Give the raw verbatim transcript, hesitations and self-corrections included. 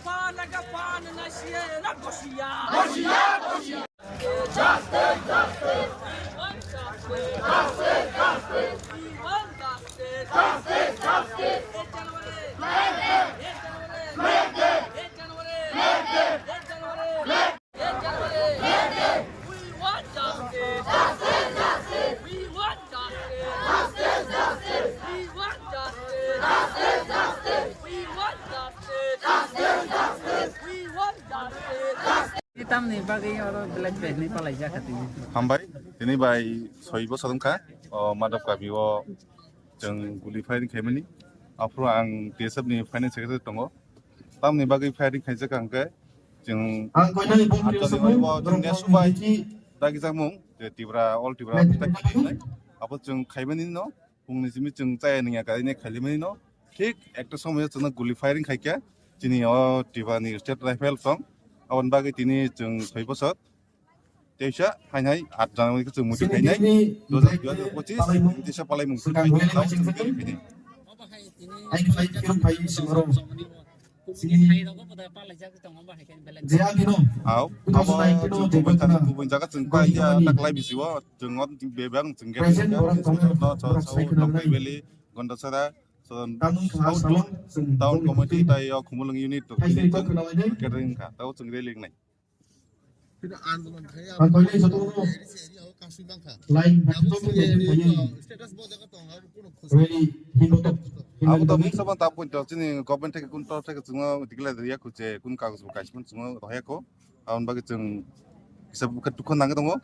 Pana ka pana na siya na gosiya. Gosiya, gosiya. Justice, justice. We want justice. Justice, justice. We want justice. Justice, justice. Ek January. Make them. Ek January. Make them. Ek January. Make them. Make them. Ek January. Make them. We want justice. Justice, justice. We want justice. Justice, justice. We want justice. Justice, justice. We want justice. Justice, justice. We want justice. Justice. Tamni bagwi oro belai belai ni palai jaka tini. Hambai, tini bai soi bosor wngkha, o Madhab Kami o chwng guli firing khaimani. Aphuru ang T S F ni finance secretary tongo. Tamni bagwi firing khaijak ang khe chwng Ang koinani bumtwi atani sumung, o chwng borok nesu bai bumtwi dagi jakmung je Tripura, all Tripura Nai, aphuru tai nai, khaimani. Abo chwng khaimani no, phungni simi chwng chaya nungya kainwi khailimani no. Thik ekta somoyo chwngno guli firing khaikha. Chini o Tripura ni state rifle tong. Aboni bagwi tini chwng soi bosor. Teisa, hai hai, at January khe chwng muitu khainai. Dua hajar, dua hajar pochisni teisa palaimung swkang rally meeting khainai. Hai phai, phirok phai, singoro. Sini. Je agino. Au, abo chwng kubun jaga, kubun jaga chwng pai ya, taklai bisi o, chwng o bebang chwng gate. Present borok tongo, no, so, borok so, sai khna nai. Nokni valley, Gondasara, so, Tamung kha South salong, chwng town committee, tai o Khumulwng unit to, Hai sai khna nai. Catering kha, tao chwng rally nai. Ang koinai jotono line baksa khe tongwi rally hinwi tok. Abo to mungsa ban ta point to chini government theke kun tor theke chungo declare ya kuche kun kagoj bo kaisa kun chungo rohya ko. Aboni bagwi chwng kisa bukha dukha nangwi tongo.